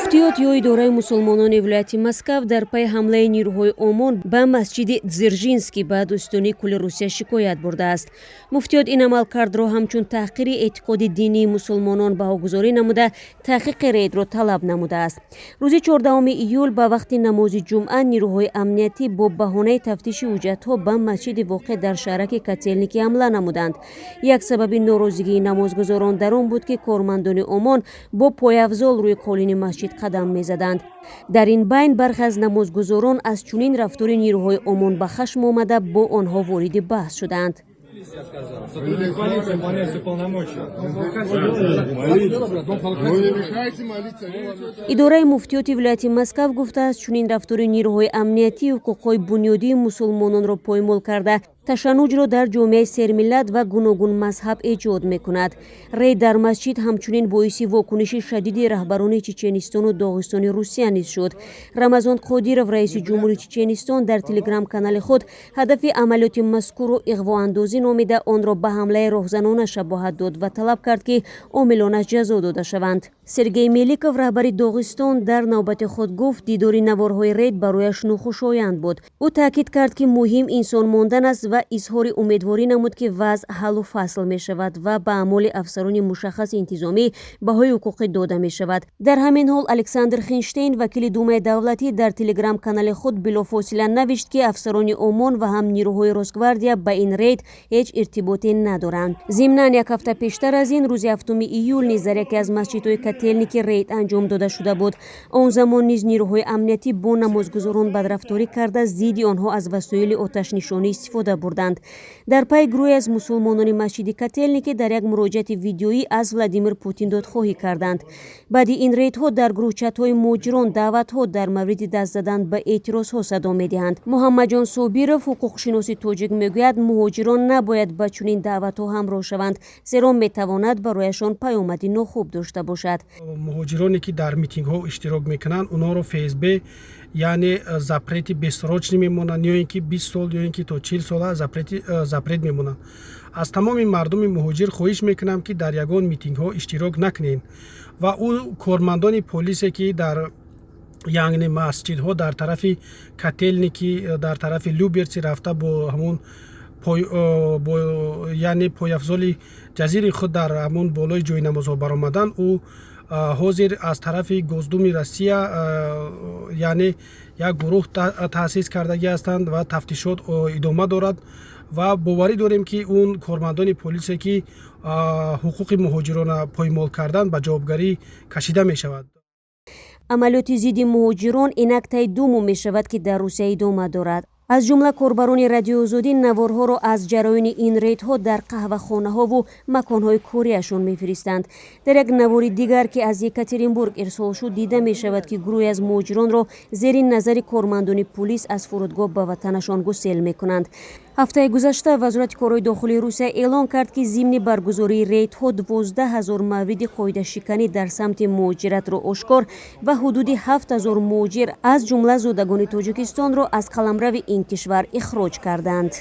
Муфтиёт ё идораи мусулмонони вилояти Москав дар пайи ҳамлаи нирӯҳои ОМОН ба масҷиди Дзержинский ба Додситонии кулли Русия шикоят бурдааст. Муфтиёт ин амалкардро ҳамчун таҳқири эътиқоди динии мусулмонон баҳогузорӣ намуда, таҳқиқи рейдро талаб намудааст. Рӯзи 14 июл ба вақти намози ҷумъа нирӯҳои амниятӣ бо баҳонаи тафтиши ҳуҷҷатҳо ба масҷиди воқеъ дар шаҳраки Котелники ҳамла намуданд. Як сабаби норозигии намозгузорон дар он буд, ки кормандони ОМОН бо пойафзол рӯи қолини масҷид қадам мезаданд. Дар ин байн бархе аз намозгузорон аз чунин рафтори нирӯҳои ОМОН ба хашм омада, бо онҳо вориди баҳс шуданд. Сотрудник полиции выполняет свои полномочия. Вы не мешайте молиться. Идораи муфтиёти вилояти Москав гуфтааст, чунин рафтори нирӯҳои амниятӣ ҳуқуқҳои бунёдии мусулмононро поймол карда, ташаннуҷро дар ҷомеаи сермиллат ва гуногунмазҳаб эҷод мекунад. Рейд дар масҷид ҳамчунин боиси вокуниши шадиди раҳбарони Чеченистону Доғистони Русия низ шуд. Рамазон Қодиров, раиси ҷумҳури Чеченистон, дар телеграм-канали худ ҳадафи амалиёти мазкурро иғвоандозӣ номида, онро ба ҳамлаи роҳзанона шабоҳат дод ва талаб кард, ки омилонаш ҷазо дода шаванд. Сергей Меликов, раҳбари Доғистон, дар навбати худ гуфт, дидори наворҳои рейд барояш нохушоянд буд. Ӯ таъкид кард, ки муҳим инсон мондан аст, ва изҳори умедворӣ намуд, ки вазъ ҳаллу фасл мешавад ва ба аъмоли афсарони мушаххаси интизомӣ баҳои ҳуқуқӣ дода мешавад. Дар ҳамин ҳол Александр Хинштейн, вакили Думаи давлатӣ, дар телеграм-канали худ билофосила навишт, ки афсарони ОМОН ва ҳам нирӯҳои Росгвардия ба ин рейд ҳеҷ иртиботе надоранд. Зимнан, як ҳафта пештар аз ин, рӯзи 7 июл низ дар яке аз масҷидҳои Котелники рейд анҷом дода шуда буд. Он замон низ нирӯҳои амниятӣ бо намозгузорон бадрафторӣ карда, зидди онҳо аз васоили оташнишонӣ истифода бурданд. Дар пай гурӯҳе аз мусулмонони масҷиди Котелники дар як муроҷиати видеоӣ аз Владимир Путин додхоҳӣ карданд. Баъди ин рейдҳо дар гурӯҳчатҳои муҳоҷирон даъватҳо дар мавриди даст задан ба эътирозҳо садо медиҳанд. Муҳаммадҷон Собиров, ҳуқуқшиноси тоҷик, мегӯяд, муҳоҷирон набояд ба чунин даъватҳо ҳамроҳ шаванд, зеро метавонад барояшон паёмади нохуб дошта бошад. Муҳоҷироне, ки дар митингҳо иштирок мекунанд, онҳоро ФСБ, яъне запрети бессрочный мемонанд, ё ин ки 20 сол, ё ин ки то 40 сола запрет мемонанд. Аз тамоми мардуми муҳоҷир хоҳиш мекунам, ки дар ягон митингҳо иштирок накунед. Ва ӯ кормандони полисе, ки дар, яъне, масҷидҳо дар тарафи Котелники, дар тарафи Люберци рафта, бо ҳамун, бо, яъне, пойафзоли ҷазири худ дар ҳамун болои ҷои намозҳо баромадан, ӯ ҳозир аз тарафи Госдумаи Россия, яъне, як гурӯҳ таъсис кардагӣ ҳастанд ва тафтишот идома дорад. Ва боварӣ дорем, ки он кормандони полисе, ки ҳуқуқи муҳоҷиронро поймол карданд, ба ҷавобгарӣ кашида мешавад. Амалиёти зидди муҳоҷирон инак таи 2 моҳ мешавад, ки дар Русия идома дорад. Аз ҷумла корбарони Радиои Озодӣ наворҳоро аз ҷараёни ин рейдҳо дар қаҳвахонаҳову маконҳои кориашон мефиристанд. Дар як навори дигар, ки аз Екатеринбург ирсол шуд, дида мешавад, ки гурӯҳе аз муҳоҷиронро зери назари кормандони пулис аз фурудгоҳ ба ватанашон гусел мекунанд. Ҳафтаи гузашта Вазорати корҳои дохилии Русия эълон кард, ки зимни баргузории рейдҳо 12 000 мавриди қоидашиканӣ дар самти муҳоҷиратро ошкор ва ҳудуди 7000 муҳоҷир, аз ҷумла зодагони Тоҷикистонро, аз қаламрави ин кишвар ихроҷ карданд.